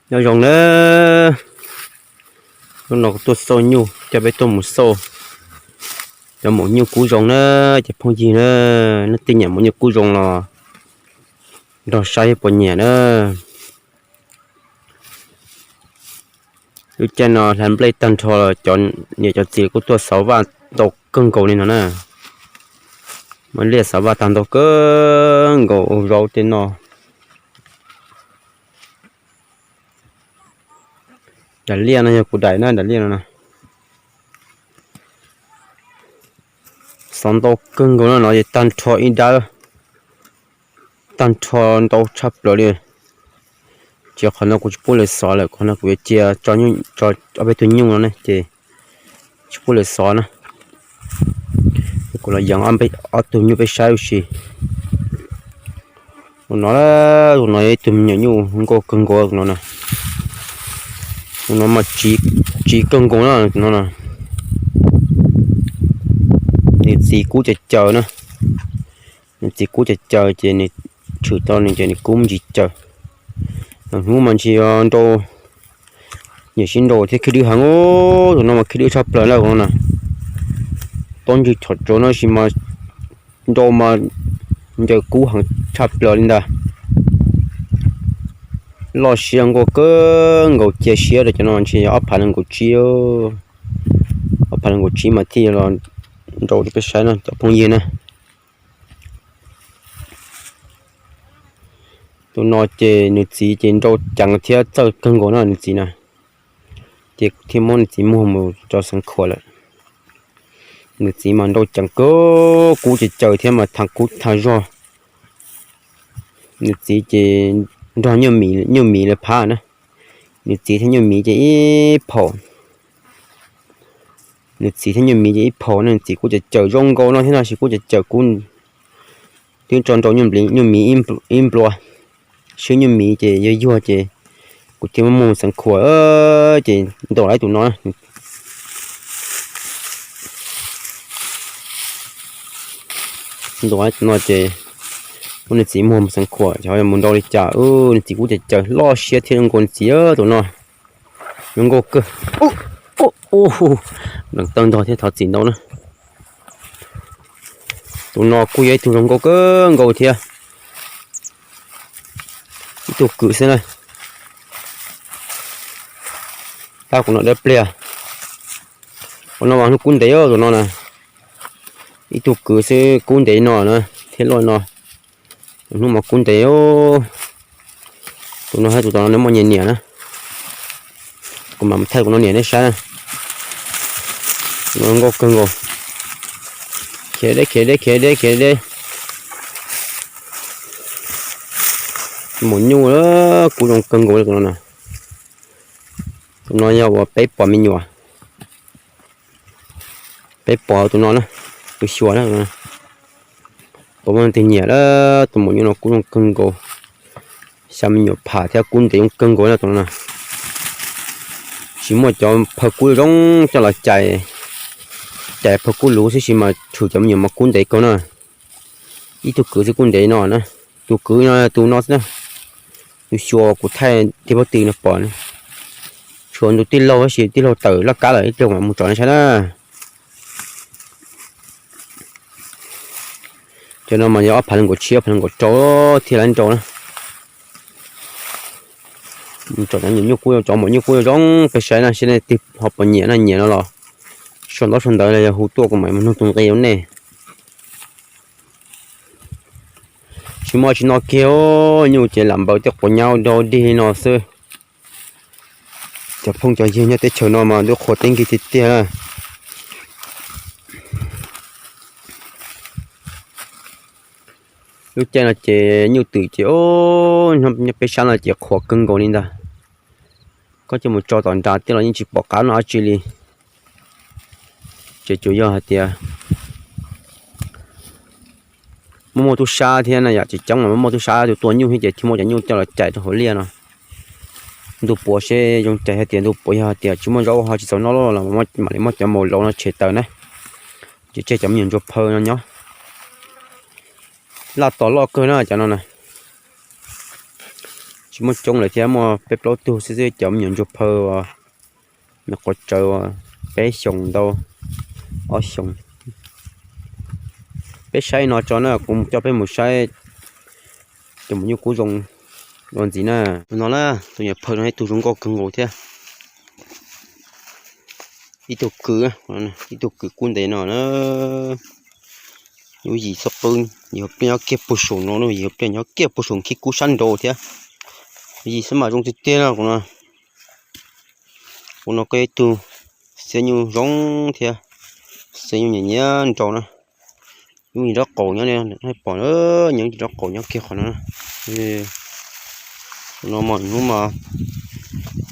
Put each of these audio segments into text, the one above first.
Nyob zoo na, hnub no kuv tuaj xauj nyuj, coj peb tuaj mus xauj cov maum nyuj kub zoo na, cov phooj ywg na, leej twg nyiam maum nyuj kub zoo los nrog saib puas nyiam na. Lub caij no hlav nplej tag nrho los cov niam cov txiv kuj tuaj xov vaj ntau kawg nkaus li no na. Muaj liaj xov vaj tag ntau kawg nkaus ua zaub tej no. Daim liaj no yog kuv daim na, daim liaj no na. Xov ntau kawg nkaus no, no ces tag nrho ib dawb, tag nrho ntau tshaj plaws li. Ces qhov no kuv tsis pub lawv xov lawm, qhov no kuv yuav cia tso ob peb tug nyuj no ne ces tsis pub lawv xov na. Kuv los yees ob tug nyuj peb saib ua si. Tus no, tus no yog ib tug me nyuam nyuj nkauj kawg nkaus tus no na. Tus no mas tsiv kawg nkaus na, tus no na. Nws txiv kub caws caws na. Nws txiv kub caws caws ces nws tshwm tau nws ces nws kub ntsis caws. Lwm hnub mas ntshe nrau, nyiam sib nrau thiab khib dwb heev. Tus no mas khib dwb tshaj plaws na, tus no na. Tob ntswg chom tsuav no sis mas nrau mas ncaws kub heev tshaj plaws li ntag. Loj siab nkauj kawg nkaus, cia siab rau cov no ntshe yog ob phav nees nkaum tsib, ob phav nees nkaum tsib mas thiaj los nrau rau peb saib no cov phooj ywg na. Tus no ces nws txiv ces nrau ceev thiab txawj kawg nkaus no nws txiv na. Ces kuv thiaj muab nws txiv muag mus tso xeev khuam lawm. Nws txiv mas nrau ceev kawg, kub caws caws thiab mas thav kub thav zog. Nws txiv ces nrog nyuj miv lawv phab na. Nws txiv thiab nyuj miv ces ib phaum. Nws txiv thiab nyuj miv ces ib phaum na, nws txiv kub caws caws zoo nkaus no thiab no sis kub caws caws kub twb tso nrau nyuj miv ib nplua. Swb nyuj miv ces yuag yuag ces kuv thiaj muab mus xeev khuam ces ntaus lawm tus no. Ntaus lawm tus no ces muab nws txiv muag mus xeev khuam, xyov mus nrau li cas, nws txiv kub caws caws loj siab thiab zoo nkaus nws txiv tus no. Zoo nkauj kawg. Lees tawg ntog thiab thov txim ntau na. Tus no kuj yog ib tug zoo nkauj kawg nkaus thiab. Ib tug kwv xwb na. Tab kuv no dawb pliag. Ua no mas hnub kub ntev tus no na. Ib tug kwv xwb kub ntev no na, thiab loj no. Tus hnub mas kub ntev. Tus no thiab tus tom no nws muaj nyias niam na. Kuv mam thaij tus no niam nej saib na. Tus no nkauj kawg nkaus. Khiav deb, khiav deb, khiav deb, khiav deb. Maum nyuj kub zoo kawg nkaus li tus no na. Tus no yog uas peb pom me nyuam. Peb pom tus no na, tus xyuas na. Puas muaj leej twg nyiam lawm, tus maum nyuj no kub zoo kawg nkaus. Xya me nyuam pham thiab kub ntev zoo kawg nkaus na tus no na. Tsis muaj cov phaw kub zoo coj los cais, cais phaw kub luv xwb sis mas tshwm cov me nyuam mas kub ntev kawg na. Ib tug kwv xwb kub ntev no na. Tus kwv no tus no xwb na. Tus xyuas kuv thaij tig pob tw no pom na. Tshuav ntu tij laug tab sis tij laug tawm laj kab lawm ib pliag kuv mam mus tsom nej saib na. Cov no mas yog ob phav nees nkaum tsib ob phav nees nkaum rau thiaj li nrau na. Tsom cov nyuam nyuj kub, cov maum nyuj kub zoo peb saib na, saib nej twg ho puas nyiam na, nyiam no los sau ntaub sau ntawv los yog hu tuaj kuv mam mus nug tus nqi rau nej. Tsis muaj tsis no kiag, nyuj ces lam npaws tej quav nyab dog dig li no xwb. Cov phooj cov ywg nyob teb chaws no mas twb qhuas teeb kiag tiag tiag. Lub caij no ces nyuj twm ces nyob peb sab no ces qhuas kawg nkaus li ntag. Koj coj mus tso tom nrad tej los yeej tsis pom qab noj dab tsi li. Ces tsuas yog hais tias muaj muaj tub sab thiab na, yam tsis coob los muaj muaj tub sab tus tua nyuj thiab ces thiaj muaj cov nyuj coj los cais rau hauv liaj no. Ntu puav seb zoo cais hais tias ntu puav yog hais tias tsis muaj zaub ho tsis txaus noj los mam li muab cov maum laus no tshem tawm na. Ces tseg cov me nyuam ntsuag phaw no nyob. Laj tos loj kawg na cov no na. Tsis muaj coob lawm thiab, muaj peb plaub tug xwb xwb, cov me nyuam ntsuag phaw uas me quav tsawv uas peb xyoos ntau, ob xyoos. Peb saib no tso na, kuv coj peb mus saib tus maum nyuj kub zoo dua ntxiv na. Tus no na, tus nyuam phaw no ib tug zoo nkauj kawg nkaus thiab. Ib tug kwv, ib tug kwv kub ntev no na. Lub yim xub qwb, yog pliaj nyob kiag puag saum no, yog pliaj nyob kiag puag saum khib kub sab nraud thiab. Yim xwb mas zoo tiag tiag no kuv no. Kuv no koj ib tug xiab nyuj zoo thiab, xiab nyuj nyiam nyiam nrau na. Nyuj rab qaum nyob, pom nyob rab qaum nyob kiag qhov no. Kuv no mas hnub mas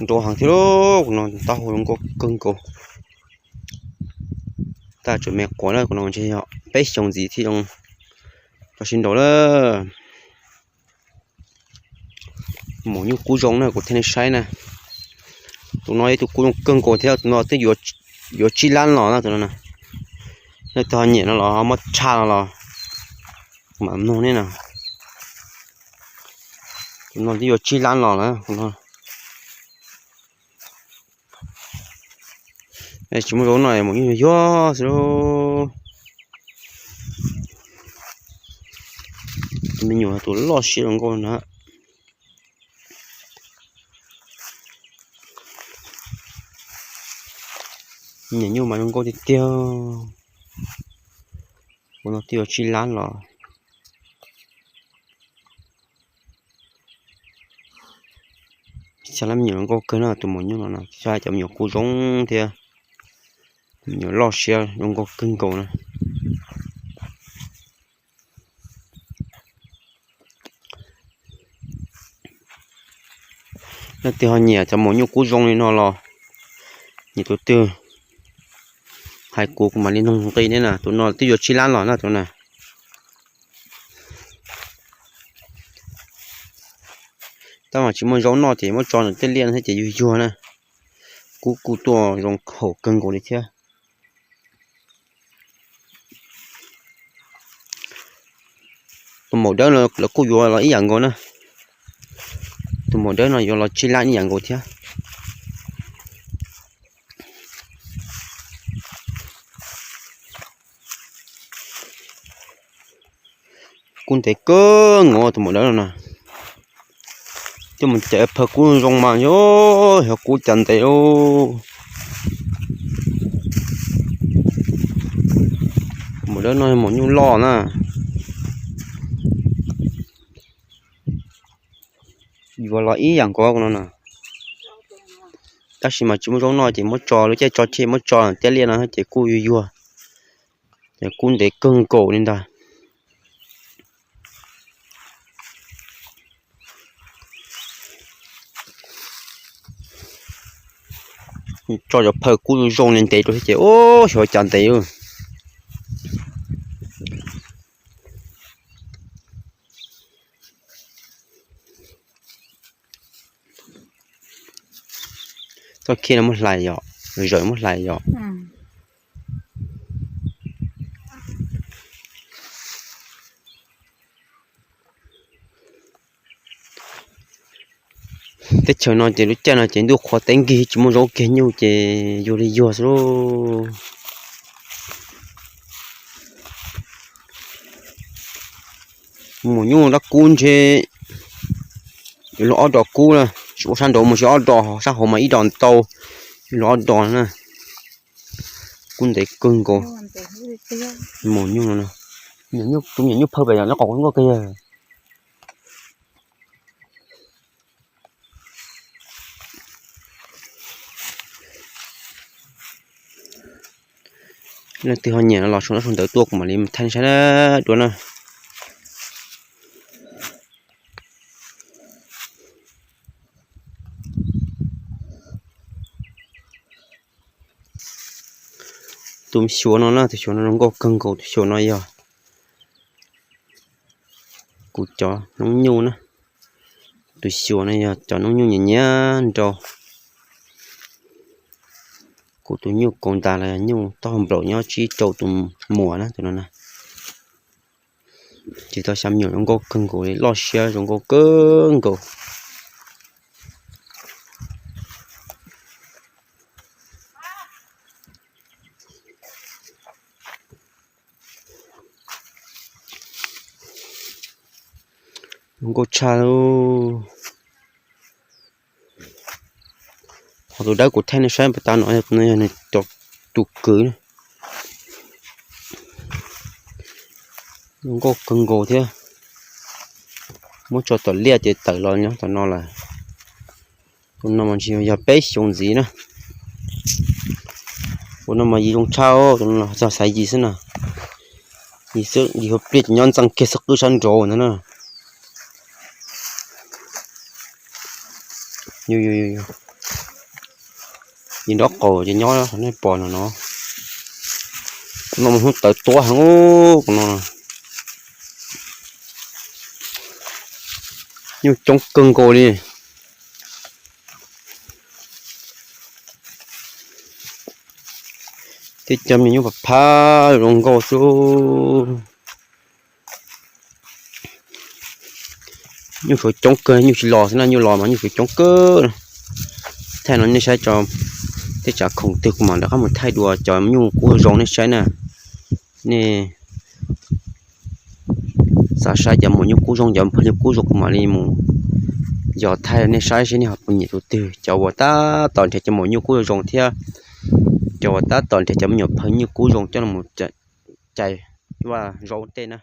nrau heev thiab, kuv no taub hau zoo nkauj kawg nkaus. Tab tseem me quav na, kuv no ntshe yog peb xyoos ntxiv thiaj zoo rau siab nraus lawm. Maum nyuj kub zoo na, kuv thiaj li saib na. Tus no ib tug kub zoo kawg nkaus thiab, tus no twb yuav tsib lab los na tus no. Nej tus ho nyiam no los ho muab tshaj no los mam mloog nej na. Tus no twb yuav tsib lab los lawm. Tsis muaj zaub noj, maum nyuj yuag xwb lauj. Tus me nyuam tus loj siab zoo nkauj na. Nyiam nyuj mas zoo nkauj tiag tiag. Kuv no twb yuav tsib lab los. Xyov lab me nyuam zoo nkauj kawg na, tus maum nyuj no na, xyov cov me nyuam kub zoo thiab. Me nyuam loj siab zoo nkauj kawg nkaus na. Leej twg ho nyiam cov maum nyuj kub zoo li no los, nyiam tus twg hais kuv, kuv mam li nug nqi nej na. Tus no twb yuav tsib lab los na tus na. Tab mas tsis muaj zaub noj ces muab tso nram tej liaj no thiab ces yuag yuag na. Kub kuj tuaj zoo haum kawg nkaus li thiab. Tus maum dawb no lawv kuj yuav los ib yam nkaus na. Tus maum dawb no yuav los tsib lab ib yam nkaus thiab. Kub ntev kawg nkaus tus maum dawb no na. Coj mus cav phaw kub zoo mas yog, yog kub cas ntev lauj. Maum dawb no maum nyuj loj na. Yuav los ib yam nkaus no na. Tab sis mas tsis muaj zaub noj ces muab tso, lub caij tso tseg muab tso tej liaj no ces kuj yuag yuag, ces kub ntev kawg nkaus li ntag. Tso cov phaw kub zoo li ntev rau thiab ces ub xyov cas ntev. Txoj khib no muab hlais yom, zawm muab hlais yom. Teb chaws no ces lub caij no ces ntuj qhuav teb nkig tsis muaj zaub kiag nyuj ces yuag li yuag xwb lauj. Maum nyuj dab kub ntshe yuav luag ob dos kub na, tsis ua sab nraud mus tsis ob dos, sab hauv mas ib dos ntau, yuav luag ob dos na. Kub ntev kawg nkaus. Maum nyuj no, tus me nyuam nyuj phaw pem no qhov kuv nkauj kawg yog. Leej twg ho nyiam no los sau ntawv tuaj kuv mam li thaij saib dua na. Tus xyuas no na, tus xyuas no zoo nkauj kawg nkaus, tus xyuas no yog kuv cov noob nyuj na. Tus xyuas no yog cov noob nyuj nyiam nyiam nrau. Kuv tus nyuj kaus ntas los yog nyuj taub hau nplaum nyob tsib rau tus muam na, tus no na. Ces tau xya me nyuam zoo nkauj kawg nkaus li, loj siab zoo nkauj kawg nkaus. Nkauj tshaj. Qhov tus dawb kuv thaij nej saib puas tas no, yog nws cov tus kwv. Nkauj kawg nkaus thiab. Muab tso tom liaj ces tawm los nyob tom no lawm. Tus no mas tsis yog peb xyoos ntxiv na. Tus no mas yim zoo tshaj, tus no txog xaiv yim xwb na. Yim xwb, yim hauv pliaj ces nyob ntxeev kiag xwb, qwb sab nraud ntag na. Yim nraub qaum ces nyob nej pom no no. Tus no mas hnub tawv tuab heev, tus no nyuj coob kawg nkaus li. Tib co me nyuam nyuj phab phab zoo nkauj xwb. Nyuj suav coob kawg, nyuj tsis los xwb na, nyuj los mas nyuj suav coob kawg. Thaij no nej saib, teb tsav khoom twg kuv mam rov qab mus thaij dua cov nyuj kub zoo nej saib na. Nej xav saib cov maum nyuj kub zoo, cov phaw nyuj kub zoo kuv mam li mus yos thaij nej saib seb nej ho puas nyiam tus twg, cov uas tab tom nrhiav cov maum nyuj kub zoo thiab cov uas tab tom nrhiav cov me nyuam phaw nyuj kub zoo coj los cais vaj zaub tej na.